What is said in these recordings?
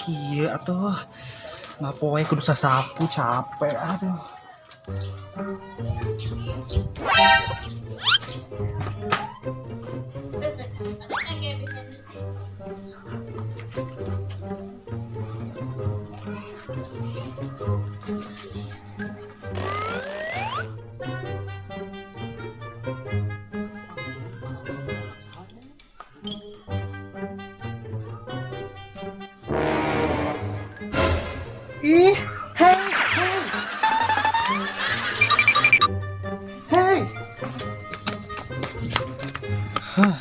Kieu atuh. Ngapoe kudu sasapu capek aduh. Ih, hei, hei. Hei. Hah.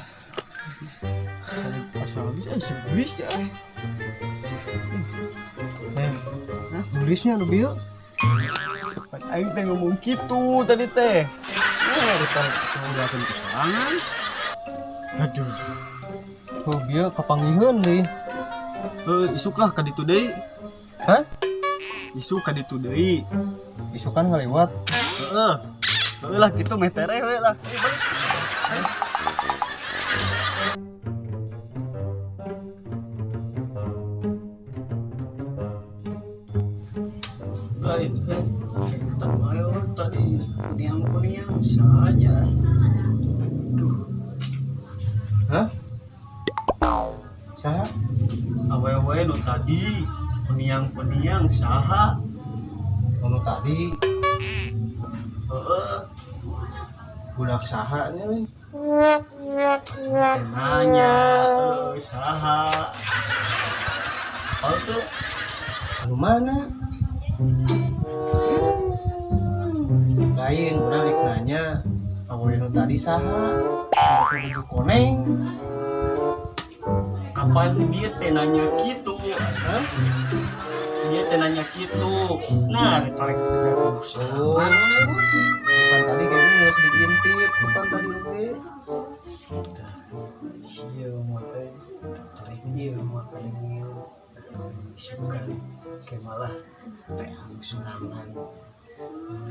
Asal habis seblis ya. Eh, nulisnya nu bieu. Pan aing teh ngomong kitu tadi teh. Eh, ditarik udah ku sorangan. Aduh. Tuh bieu kapanggiheun deui. Heuh, isuk lah ka ditu deui. Hah? Isuk ka ditu deui. Isukan ngaliwat. Heeh. Heeh lah kitu meh tereh we lah. Eh, balik. Ayo. Lain, eh, ayo tadi kuniang-kuniang saja. Duh. Hah? Saha? Awewe nu tadi kuniang-kuniang saha? Nu tadi. Heeh. Budak saha nya we? Nanya, saha? Oh tuh. Anu mana? Lain, urang rek nanya, awewe nu tadi saha? Pakai baju koneng. Kapan dia teh nanya kitu? Hah? Dia teh nanya kitu. Nah, ditarik ke Oh. Kapan tadi kayaknya geus diintip, kapan tadi oge? Sia mah teh. Tarik ieu mah kadengel. Isukan ke malah teh anu sorangan.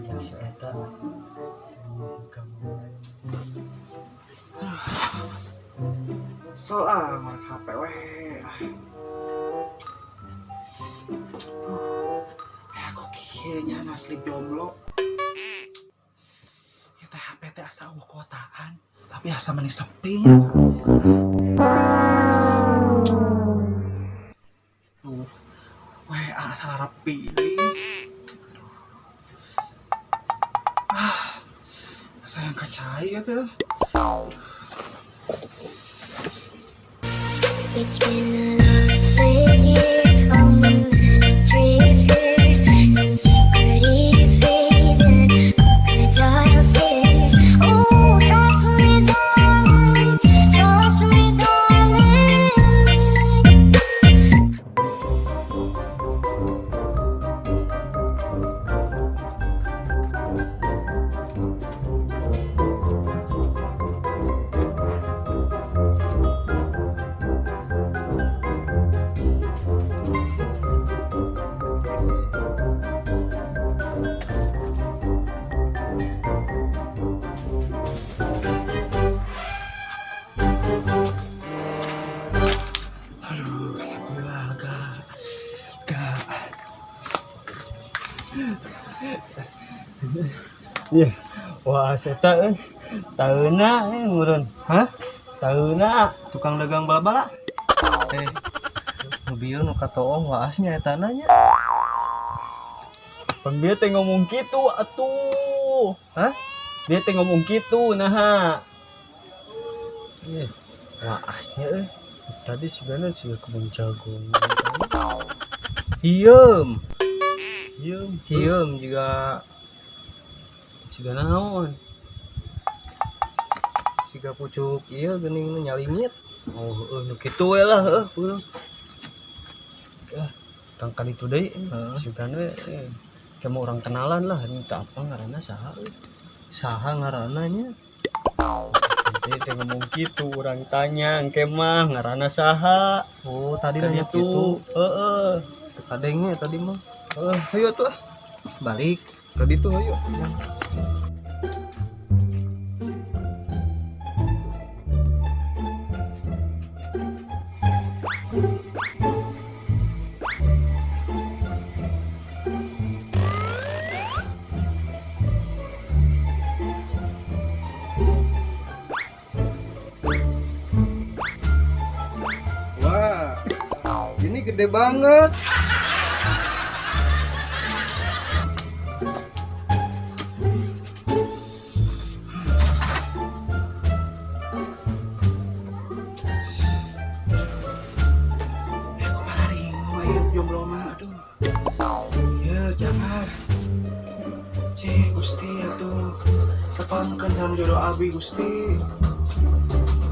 Yang si eta kamu. Kesel ah ngorek HP we. Ah. Eh, kok kieu nya asli jomblo. Ya teh HP teh asa eueuh kotaan, tapi asa meni sepi nya. Tuh, weh asa rapi deui. Aduh. Ah, asa yang kacai ya teh. It's been a long 6 years. I'm a man of three fears: integrity, faith, and crocodile's tears. Oh, trust me, darling. Trust me, darling. Aduh, alhamdulillah lega. Lega. Iya. Wah, eta euy. Taeuna meureun. Hah? Taeuna. Tukang dagang bala-bala? Eh, nu bieu nu katoong waasnya eta nanya. Pan dia teh ngomong kitu atuh. Hah? Dia teh ngomong kitu naha. Ih, waasnya euy. Tadi sigana siga kebun jagung. Hieum. Hieum. Hieum juga siga naon? Siga pucuk ieu geuning nu nyalingit. Oh, heueuh nu kitu we lah heueuh urang. Ya, tang kali itu deui. Heeh. Siga we kamu orang kenalan lah, ini tak apa ngaranna saha euy. Saha ngaranna nya? Dia teh ngomong kitu, urang tanya engke mah ngaranna saha. Oh, tadi Kan nanya itu. kitu. Heeh. Teu kadenge tadi mah. Heeh, ayo tuh. Balik. Tadi tuh ayo. Gede banget. Aku pararingu ayo jomblo mah aduh. Iya, jangan. Cek Gusti atuh. Tepangkeun sareng jodoh abi Gusti.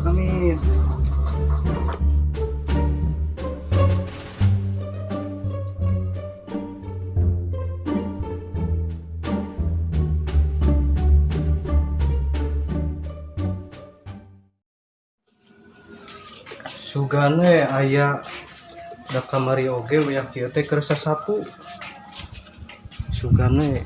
Amin. Sugane aya da kamari oge wayah kieu teh keur sasapu. Sugane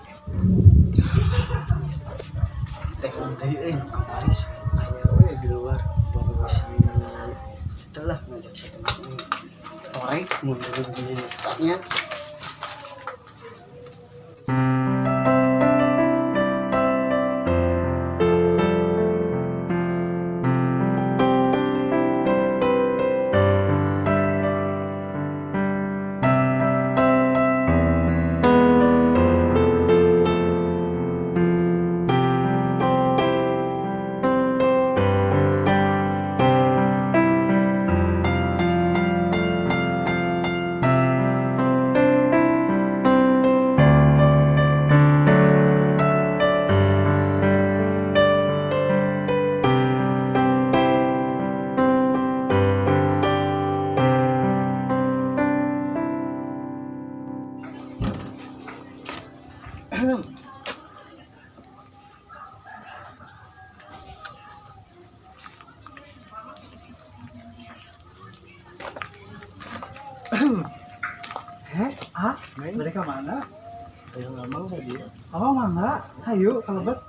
teh deui euy nu kamari aya we di luar bawa si telah ngajak si teman torek mun begini nya. Eh, ah, mereka mana? Ayo ngomong tadi. Oh, mangga. Ayo, kalau bet.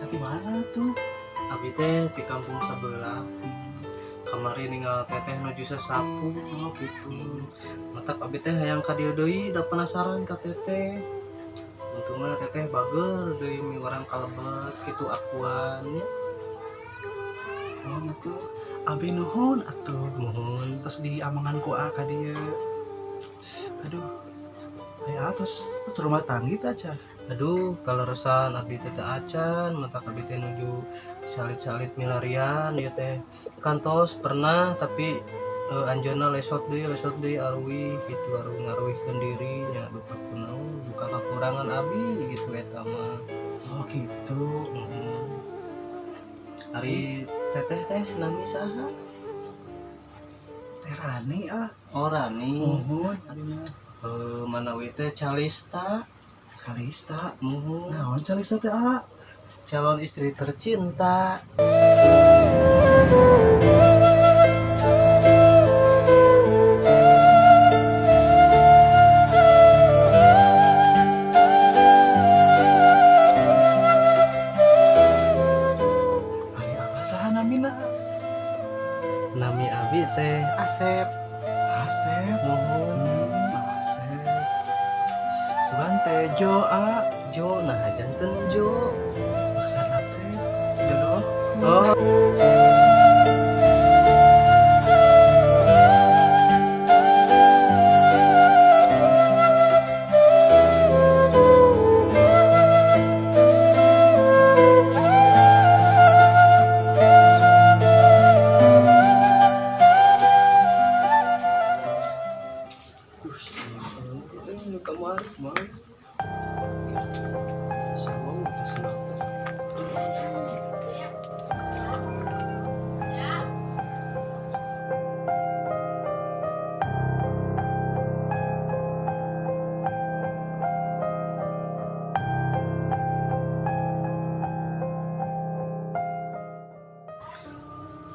Di mana tuh? Abi teh di kampung sebelah. Kamari ninggal teteh nuju sasapu. Oh, gitu. Matak abi teh hayang ka dieu deui da penasaran ka teteh. Untungna teteh bager deui miwarang kalebet kitu akuan nya. Oh, gitu. Abi nuhun atuh. Muhun. Terus di amangan ku A ka dieu. Aduh. Aya terus, terus rumah tangga teh aja. Aduh, kaleresan abdi teh teu acan, matak abdi teh nuju salit-salit milarian ieu teh. Kantos pernah tapi anjeunna lesot deui aruih gitu, aruih ngaruihkeun diri nya duka kunaon, duka kakurangan abi gitu eta mah. Oh, gitu. Muhun. Ari teteh teh nami saha? Teh Rani ah. Oh, Rani. Muhun abi mah. Manawi teh Calista. Calista. Muhun. Naon Calista teh ah? Calon istri tercinta. Ari apa saha namina? Nami abi teh Asep. Asep. Muhun. Asep. Sugan teh Jo a. Jo, nah janten Jo. Maksana teh jodoh. Oh.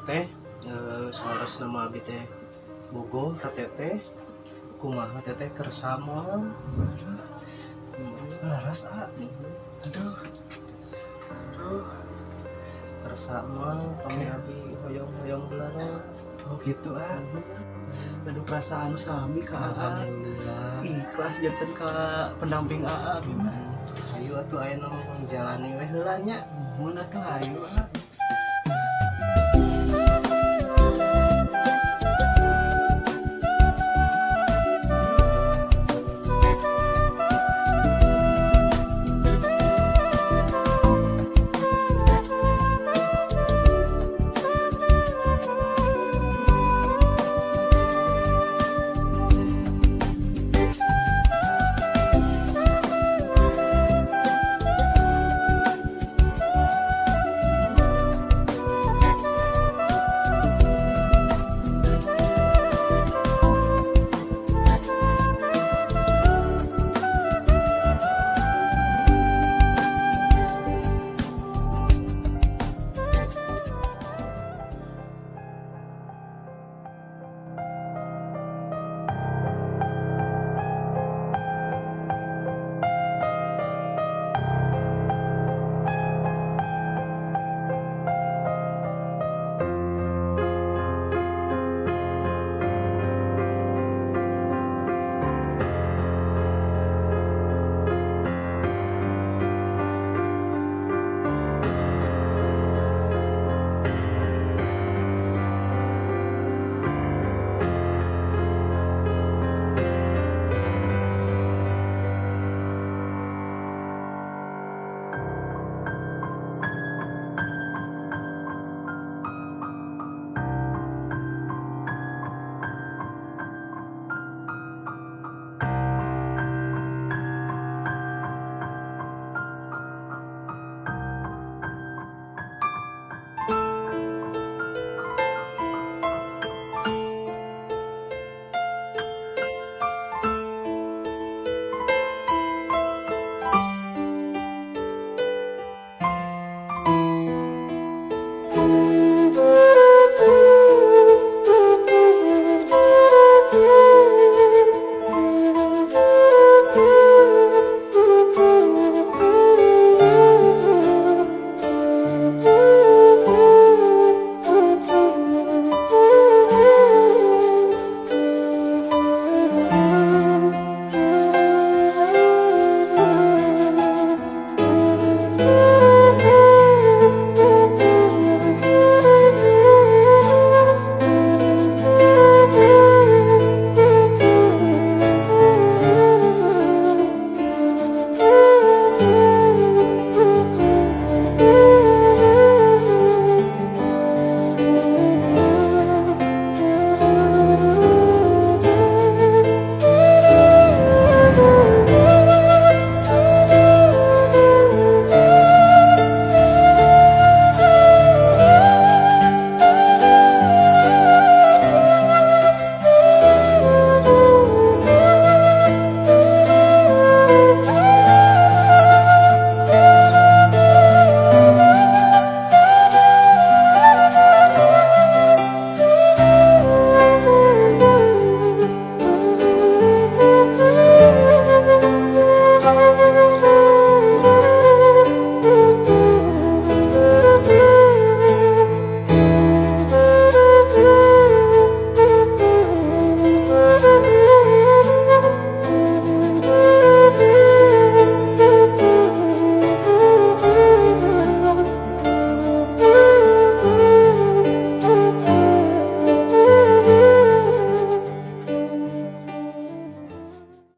Teh, sanes nama abi teh bogoh ka teteh. Kumaha teteh kersa moal? Aduh, laras a. Aduh. Aduh. Kersa moal kami abi hoyong-hoyong belaras. Oh gitu ah. Aduh perasaan sami ka Aa. Alhamdulillah. Ikhlas janten ka pendamping Aa abi mah. Hayu atuh, aya nu jalani we heula nya. Mun atuh, hayu ah.